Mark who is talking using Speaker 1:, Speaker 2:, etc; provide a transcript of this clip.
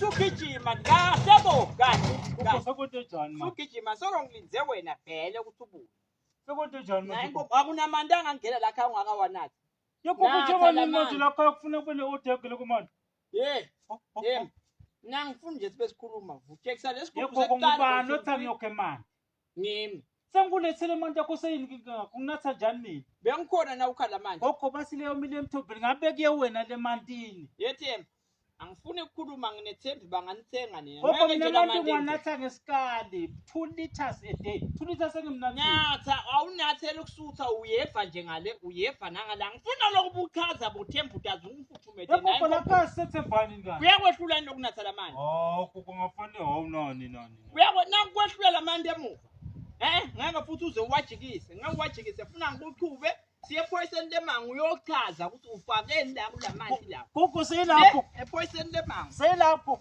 Speaker 1: Usugijima kahle bo kahle.
Speaker 2: Gogo
Speaker 1: Kahle.
Speaker 2: sekwente njani manje?
Speaker 1: Usugijima solo ngilindze wena vele ukuthi ubuye.
Speaker 2: Sekwente njani
Speaker 1: Nayi
Speaker 2: manje?
Speaker 1: inkomo akunamanti angangena la khaya ungakawanathi.
Speaker 2: Yebo
Speaker 1: Natha
Speaker 2: njengoba
Speaker 1: la
Speaker 2: nini manje
Speaker 1: manti.
Speaker 2: lapha kufuna kube ne-order kumanje.
Speaker 1: Hey, hey. Mina ngifuna nje sibe sikhuluma. Vuthekisa lesigubhu
Speaker 2: Yebo ngubani othi angiyokhe manje?
Speaker 1: Ngimi.
Speaker 2: Sengikulethele manje akho seyini inkinga kunginatha njani mina?
Speaker 1: Bengikhona na ukhala manje.
Speaker 2: Gogo basi leyo mile emthombeni ngabe kuye wena le mantini.
Speaker 1: Yethemba. Angifuni ukukhuluma nginethembi banganithenga nina.
Speaker 2: Gogo
Speaker 1: Ngeke
Speaker 2: mina
Speaker 1: nje la
Speaker 2: manti
Speaker 1: manti
Speaker 2: ngiwanatha ngesikali 2 liters a day. 2 liters engimnathile.
Speaker 1: Natha awunathela ukusutha uyeva nje ngale uyeva nangala. Ngifuna lokhu buchaza bothemba utazi ungifuthumete
Speaker 2: Yebo gogo lapha sethembani ngani?
Speaker 1: Kuyakwehlula yini lokunatha lamanti?
Speaker 2: Hawu gogo ngafanele hawu nani nani.
Speaker 1: Uyakwe nakwehlula lamanti emuva. Eh ngeke futhi uze uwajikise. Ngeke uwajikise funa ngikuchube siye ephoyiseni lemango uyochaza ukuthi ufakeni la kulamanti lawo.
Speaker 2: Gogo seyilapho.
Speaker 1: Ephoyiseni lemango.
Speaker 2: Seyilapho.